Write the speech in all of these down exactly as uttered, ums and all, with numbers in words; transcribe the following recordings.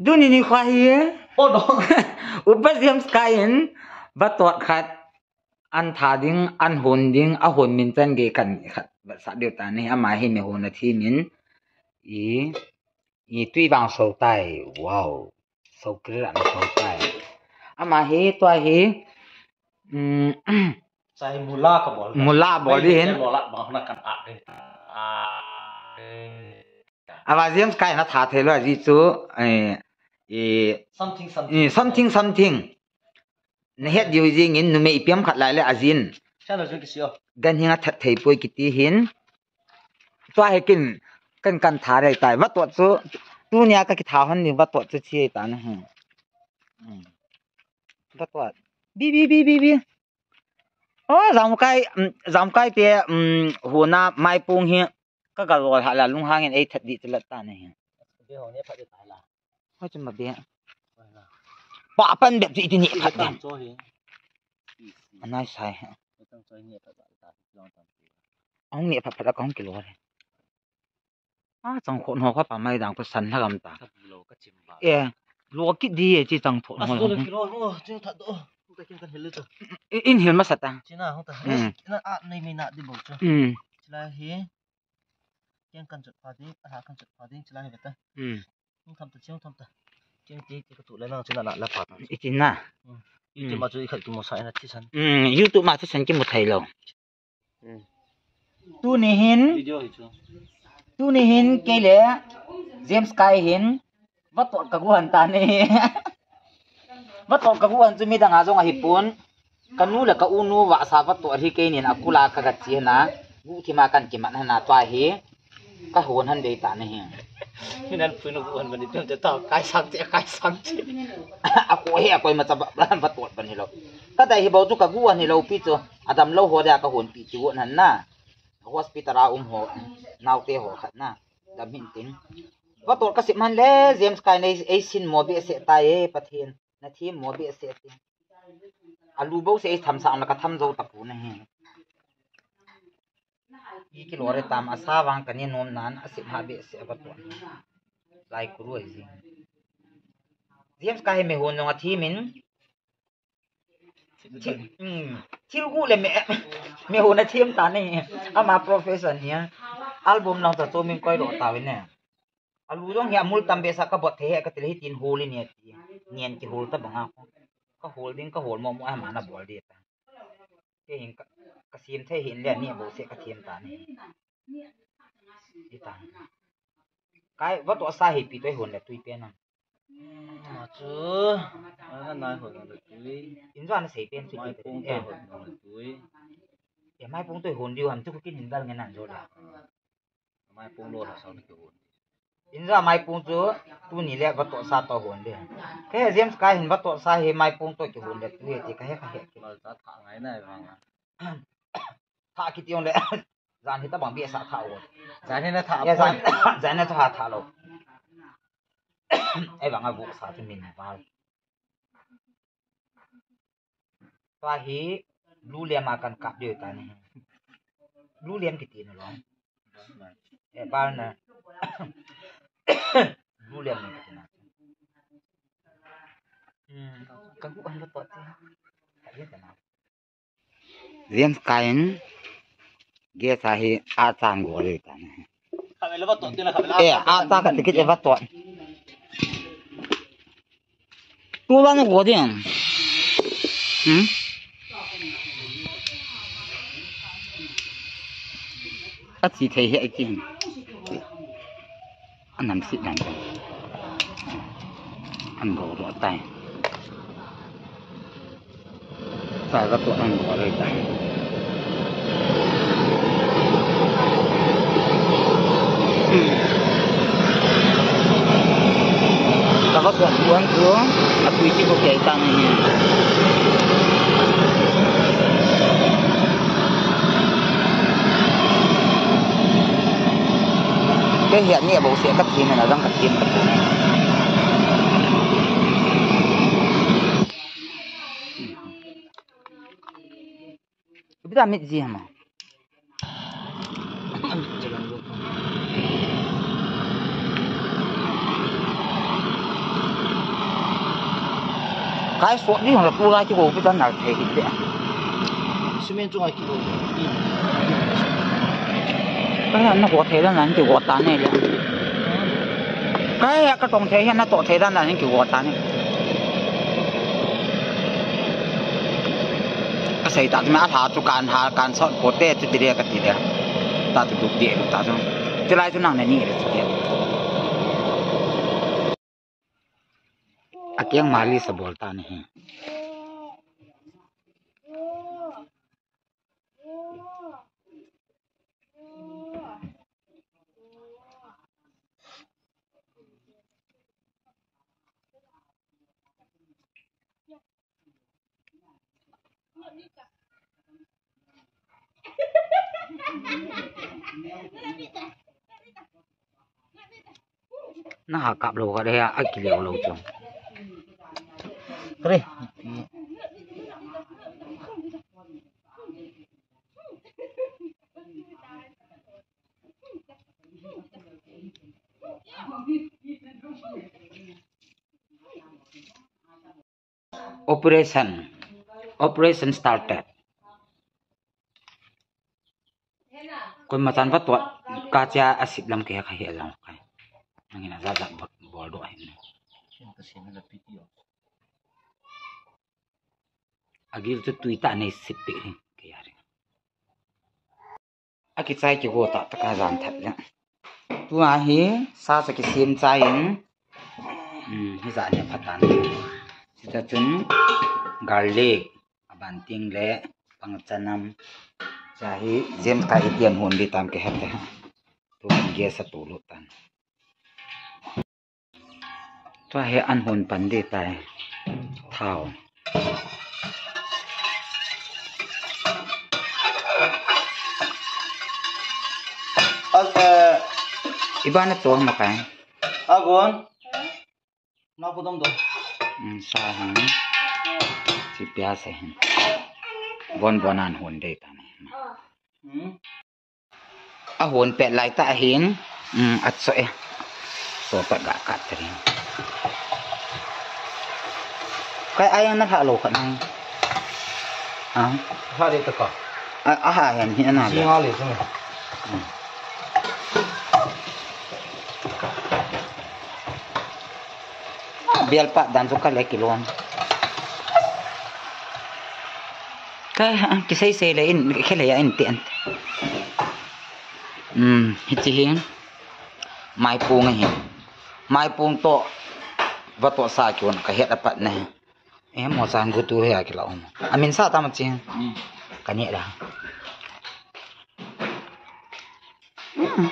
Tuni nikho hi. Oh, no. Upa James Kai in vatot khat an tha ding, an hon ding, ahon min chan gei kan khat vetsah diu ta ni. Ama hi mehon a thimin. I, i tui vang so tai. Wow. So kri ran so tai. Ama hi tua hi. Um, Chai mula ka bol. Mula bol di hin. Mula bol na kan a. Ah. Ava James Kai na tha thei lo ji chu, eh, eh, something, something. Eh, something, something. Na het diu jing in numei piam khat lai le ajin. Chalo jong kisio. Gan hinga that thei poi kiti hin. Tua he kin kan kan tha rei tai. Vatot chu tunia ka kitha hon ni vatot chu chi ta na hin. Hmm. Vatot. Bi, bi, bi, bi, bi. Oh, Jamkai, um, Jamkai te, um, huna maipung hi. Ka ga lol ha la lunghang in ei that di ti la ta ne hi. Be ho ne phat di tai la. Ho chim ba be. Pa pan be ti ti ni phat di. Cho hi. Anai sai. Tang cho ni phat ba ta long tang. Ang ni phat phat ka hong kilo re. A chang kho no kha pa mai dang ko san la gam ta. Ka lo ka chim ba. E, lo ki di e chi chang tho. A no. So lo ki lo no, chi that do. Ka kin kan hil ta. In hil ma sa ta. Chi na ho ta. Hmm. Na a nei mi na di bo chu. Hmm. Chi la hi. Keng kan chot pha ding, a ha kan chot pha ding, chilai ve ta. Hmm. Hung tham ta, chi hung tham ta. Chi ti ti ka tu la na, chi na la la pha ta. I tin na. Hmm. YouTube ma chu i khat ki mo sa na thi san. Hmm, YouTube ma thi san ki mo thei lo. Hmm. Tuni hin. Video hi chu. Tuni hin kei le James Kai hin. Vatot ka guhan ta ni. Vatot ka guhan chu midang a jong ahi pon. Ka nu le ka u nu vasa vatot hi kei nin a kula ka ga chi na. Gu thima kan kimat hana tua hi. Ka hon han dei ta ni hi. Hinan pui nu guhan mani tum te ta kai sang che, kai sang che. A ko he a koi ma cha vatot ban hi lo. Ka dai hi bau chu ka guhan hi lo pi chu. Adam lo ho da ka hon pi chi guhan han na. Hospital a um ho. Naute ho khat na. Dam hin tin. Vatot ka sip man le, James Kai nei, ei sin mo behseh tai e, Pathen. Na thim mo behseh ti. A lu bo se ei tham sa na ka tham zo ta pu na hi. I kilo re tam a sa vang ka ni nom nan, a sip ha behseh vatot. Lai kuru ai jing. James Kai mehon jong a thimin, Thil, um, thil gu le me, mehon a thim ta ni. Ama profession hi. Album lang ta chu min koi do ta ve ne. A lu jong hi a mul tam behseh ka bot thei he ka ti le hitin hol i ni ti. Nian ki hol ta banga ko. Ka hol ding ka hol mo mo ama na bol di ta. Ke hin ka, ka sim thei hin le ni bo se ka thim ta ni. Ita. Kai, vatot sa hi pi toi hon le tui pen a. Ma chu, a nai hon le tui. In jua na sei pen chu maipung toi hon le tui. E maipung toi hon diu ham chu kin hin dal ngen an jo le. Maipung lo la sa ni ki hon. In jua maipung chu tuni le vatot sa to hon le. Ke James Kai hin vatot sa hi maipung to ki hon le tui ti ka he ka he. Mal ta tha ngai nai vang. Tha kiti ong le. Jan hi ta bang behseh tha o. Jan hi na tha. Ya, jan, jan na tha tha lo. Ei bang a guk sa chu min val. Tua hi lu liam a kan kap diu ta ni. Lu liam kiti na lo. E val na. Lu liam ni kiti na. Hmm, ka guk an lo to ti. Ka ye ta na. James Kai in gas a hi a chan go le ta. Eh, a cha ka tikit e vatot. Tu bang go ding. Hmm? A chi thei hi a kin. An nam sit dan kan. An go ro tai. Tai ka to an go ro tai. Ka va to an go a tui ti ko kei ta ni. Kei hi a ni a bo se ka thim na dang ka thim ka thim. Bida mit ji hama. Ai, sot di hong la tu lai ki go pi tan na thei hi le. Cement chu ai ki go. Ka na go thei dan nan ki go ta ne le. Ka ya ka tong thei ya na to thei dan nan ki go ta ne. Ka sei ta ma ha chu kan ha kan sot ko te chu ti le ka ti le. Ta tu du de ta chu. Ti lai chu nang ne ni le chu. A kiang mali sa bol ta ni hi. Na ha kap lo ka de a ki leo lo chong. Kare. Operation. Operation started. Koima chan va tuat ka cha a sip lam ke kha hi a lang kai. Nangin a za za bol do hin. A gil chu tui ta nei sip pe hin ke ya ri. A kichai kigo ta taka jan that le. Tua hi sa sa kisem chai in. Um, hi ja ni phat tan. Sita chun garlic, a ban ting le pang chanam. Cha hi jem ka i tiam hun di tam ke het te. Tu gas a tu lut tan. Tua hi an hun pan di tai. Thao. Al, eh, Iba na chong ma kai. Agon. Na ko dom do. Um, sa han. Si pia se hin. Bon bon an hun de ta ni. Hmm. A hun pet lai ta hin, um, a cho e. So pa ga ka trin. Kai ai na ha lo ka nang. Ha? Ha le ta ka. A, a ha yan hi na. Si ha le tu. Um. Bial pa dan chu ka le kilon. Ka, ah, kisei sei le in, khele ya in te an. Um, hichi hi. Maipung hi. Maipung to. Va to sa kiun ka het apat ne. Eh, mo san gu tu he a kila um. Amin sa ta ma chi. Um. Ka ni da. Um.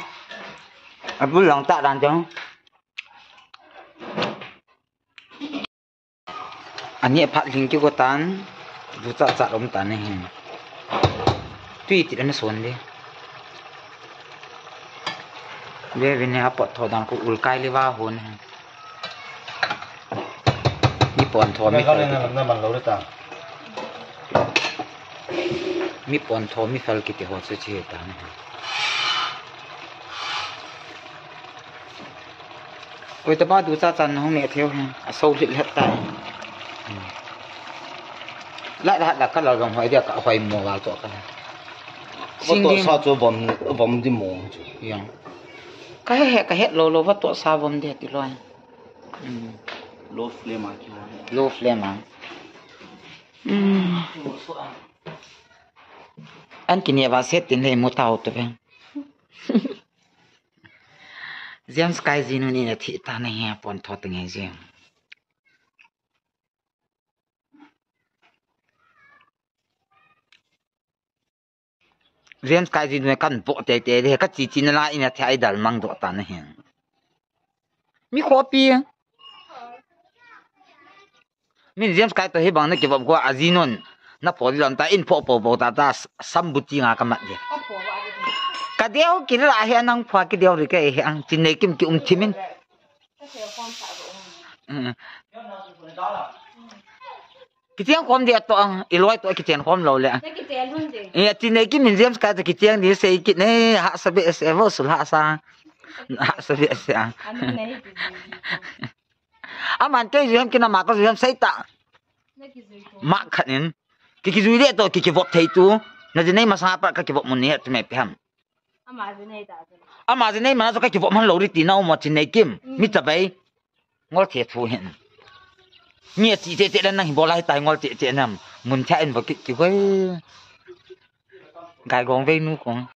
A bul lang ta dan jong. Ani phat ling ki ko tan, du cha cha rom tan hi. Tui ti na son de. Ve ve ne a pot tho dan ko ul kai le va hon. Mi pon tho mi fel kiti. Mi pon tho mi fel kiti ho chu chi tan. Koi taba du cha chan hung ne theu he. A so hlit hlet tai. La la la ka la jong hoi dia ka hoi mo wal to ka. Sing to dim. Sa chu vom, vom di mo chu. Yang. Ka he he ka het lo lo va to sa vom de ti loi. Low flame a ki. Low flame a. An kini va set tin le mo tau to ve. James Kai ji nu ni na thi ta na he pon tho ta nge ji. James Kai ji nu kan po te te de ka chi chi na la ina thai dal mang do ta na he. Mi khopi. Min James Kai to hi bang na kivop go a ji nun. Na pho di lam ta in pho po po ta ta s-, sam buti nga ka mat di. Ka deu ki la he nang pho ki deu ri ka he ang chin nei kim ki um thimin. Mm. Kichen khom di to ang i loi to kichen khom lo le. Kichen hun di. E chin nei kim Min James Kai to kichen di sei ki ne ha sa be se vo sul ha sa. Ha sa be se ang. Aman kei jiem kina ma ko jiem sei ta. Mah khat in. Ki kijui le to ki kivop thei tu. Na jinei masa pa ka kivop mun ni he tu me pe ham. Ama jinei mana so ka kivop man lo ri ti na um mo chin nei kim. Mi ta bai. Ngol the thu hin. Ni a chi te te le nang hi bola hi tai ngol te te nam. Mun tha in bo ki ki goi. Gai gong vei nu kong.